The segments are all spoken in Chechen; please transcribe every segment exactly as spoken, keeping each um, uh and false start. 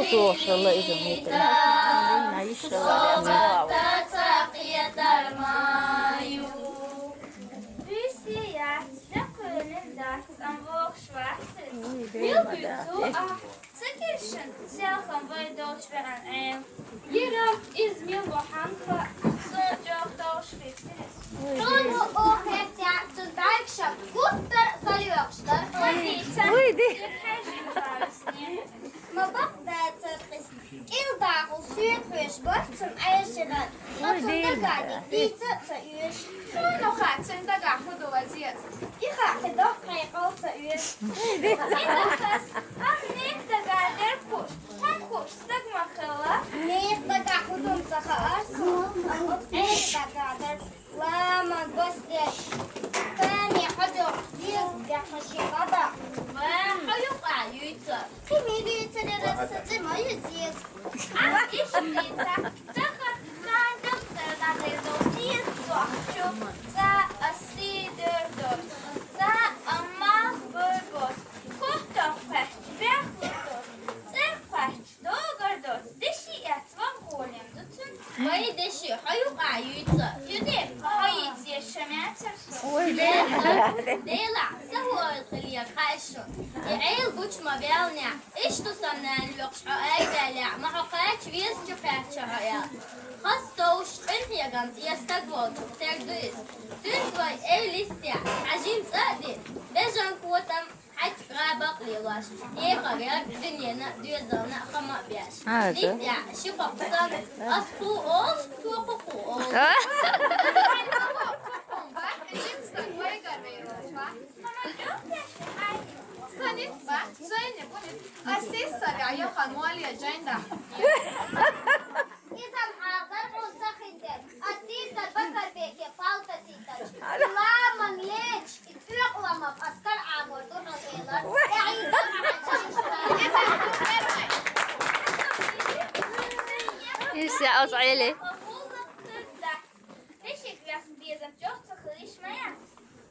Слушала иза митра. Наиша. Уьсеяц дакъуьлин дац, ам вохуш вацис. Мил буьйцу а, ца киршин селхам вай долчу веан Ӏел. Йирах иза мил ву хьанха, суна чӀогӀа товш хиттина. Хьуна хӀуъу хеттехь, цуьнан бӀаьргашка гуттар а са лоьхуш дара. Вай ди! Ма бакъ дацара иза. КӀел дахула соьга хьоьжуш бара цунна Ӏешира. Ткъа цунна дагахь дика дийца а ца оьшу. Хьуна ма хаьа, цуьнан дагахь хӀун ду, Лазица? И хаа хи доккха хьекъал ца оьшу. И дахас, амма нехан дагахь дерг хууш, хӀун хууш стаг ма хилла. Нехан дагахь хӀун ду ца хаьара суна, амма оцу Ӏелан дагахь дерг. Ламан бас деш, тани хьо доху деза дехьа шен бада. Ва, хьо юкъа юьйцу. Кхин мила юьйцу дера са цӀи ма ю зеза. Ас иштта дийца, дахар кхана дакъа дара нагӀе долу деза зохчу. Ца а сий дер дор, ца а малх бой бос. Кохтох кхаьчча, бехло дор, цӀер кхаьчча, догар дор. Деши эцна ван гӀолем ду цуьнан. Вай деши, хьо юкъа юьйцу. Юде, хьо йийца еш ша мецар со. Ой, Дела, Дела, са хӀу ойла хиле хаьа шуна. И Ӏела гучу ма ваьлла нехь, иштта ду сан нана лоькхуш хьо айбаьллехь, ма хьо кхача везачу кхаьчча хьо аьлла. Хас товш, къинхьегамца я стаг волчух тера ду иза. Цуьнца вай эвла йистехь, хьан жима цӀа а дина, бежан котам, хьаьчкъа бакъ лелош, эхарера дуьненна а, доьзална а хама а беш. Нитъяхь ши кхокх санна, ас кху олуш, цо кху кху олуш. Сан ницкъ бац, жайни бу ницкъ. Ас сиссара яхан вале жайн даха. Иза хьалхара хьуна ца хиндерг, ас сийсара Бакарбеке палта сийтача, ламан леча, и цӀоькъа ламан аскар Ӏамор ду хьо элар. Иза оцу Ӏели. Дешик вехна безам чӀогӀа ца хилиш ма яц.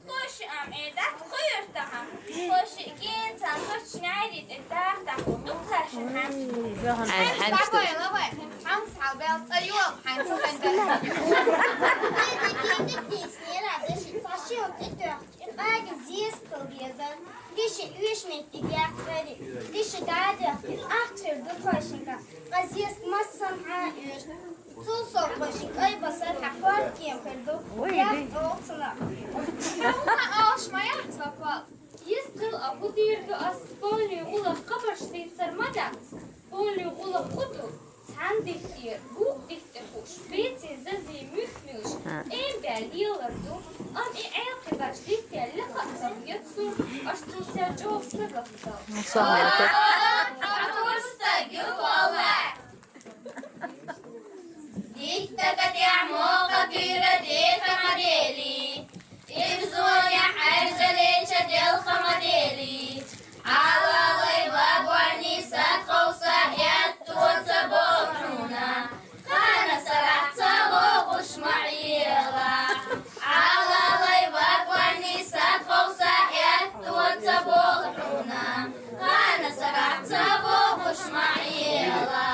Кхо ши ам э дац кху юьртахь. Кхо ши генца кхоччу найри тӀе даха даха дукха шина хьаьнча. Хьаьнча хьаьнча. Спокойно вай. Хьанца хьалбел цӀа йо, хьанца хьаьнча. Деши цхьа ши тӀе тоьхча, и къаьга зеска хила безар. Деши уьш метте гехкари. Деши дадехки ахчар ду кхойшинка. Къа зеска массанхьа уьш. Цул сов кхойшинка ай басар хьан корта кема хир ду. Ой, яхь ди. Олцана. Хьуна олуш ма яц, ва кол. Йистхила а хӀу дийр ду ас, полный гӀуллакх хабарш дийцар ма дац. Полный гӀуллакх хӀу ду? Цхьана дитте, букъ дитте хуш, беций, зазий, муьх муьлш, тӀембаьлла лелар ду. Амма и Ӏелкхи баш диттел лекха а ца хета суна, аш цул сер чӀогӀа сагатдал. Сан мел хета. Дитта катехь мокха куьйра деха ма дели. Ибзонехь Ӏаьржа леча делха ма дели. Хьалалай вагонний сад ховса аьтту ца боху хьуна. Хана сарахь ца вохуш ма Ӏела. Хьалалай вагонний сад ховса аьтту ца боху хьуна. Хана сарахь ца вохуш ма Ӏела.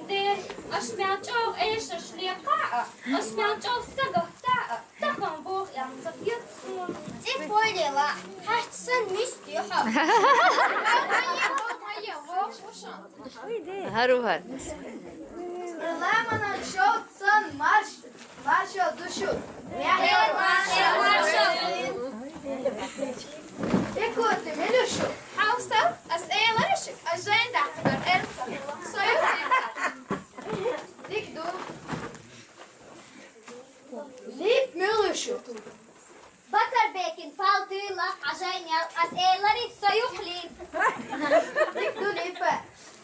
Дера, аш мел чӀогӀа эшарш лекха а, аш мел чӀогӀа сагатта а. Тахана боху аьлла ца хета суна. ЦӀе пойлела, хьаьжча санна миска ю хьо. ХӀара ву хӀара. Ламанан шовда санна марш, маршалла ду шу. Маршалла, маршалла. Икоти мила шу? Хьовсал, ас элара шуьга, ас жайн дахкадар эрца. Со ю хьан. Дика ду. Лип муьлуьшу? Бакарбекин палтуй лах Ӏажайнел ас элари со юхлин. Дика ду, Липа.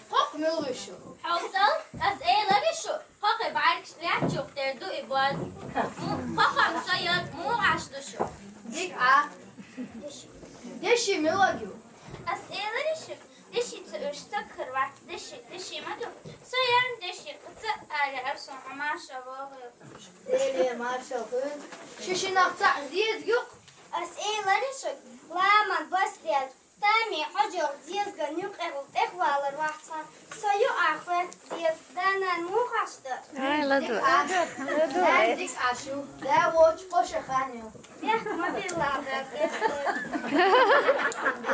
Кхокх муьлуьшу? Хьовсал, ас элари шу, кхокхе бӀаьргаш лаьттачух тера ду и боз. Кхокхам со яр мугӀаш ду шу. Дика а. Деши муьлаг ю? Ас элари шу, деши ца уьш ца кхар вац, деши, деши ма ду. Со ярна деши, кху ца а лаьара сон хьо маша вогӀу. Эле маршал хуьлда. Ши шинах цхьаъ зеза юкъ. Ас элари шуьга, ламан бас деза, тами хьожох зезган юкъехула тӀехвалар вац хьан. Со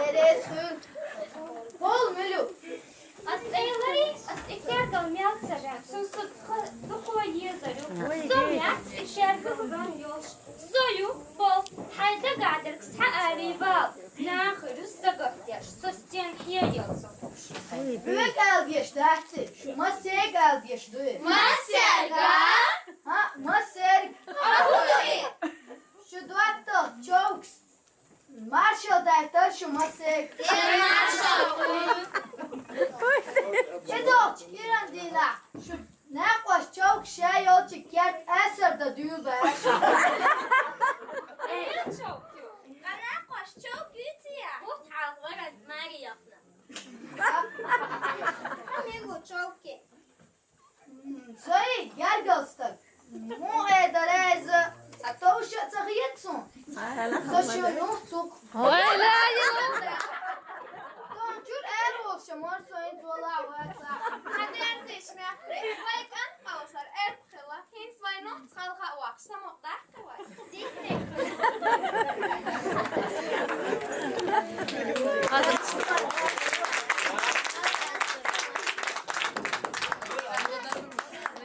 Эрес хӀунт. Хол милу. Ас Ӏелари, ас экергал мел ца ваьв, сун са дукха, дукха езару. Со яц экергал ван йолш. Со ю, бол, хьайда гадарг схьа ари вал. Нахару сагатдеш, со стен хье йол со хуш. Век алгеш даци, шу масег алгеш дуй. Масега? Ха, масег. Ахуй! Шу дуатта чокс. Маршал дайтар шу масег. Э, маршал. Чедолч, Иран дина. Шу накъош чокс ша йолчи керт асар да дюлба. Э, чокс. Накъош чокс ютия. Бут хал варад мари яхна. Хамилу чокс. М, зои, яргалстаг. Му э дарайза, а то уж ца хиет сун. Со шу ну цук. Ой, ла, ла. Тон чур эр вовша мор соин зола ваца. Хадер зешме. Вай кан паусар эр пхила. Хин свай ну цхалха вах. Самокта.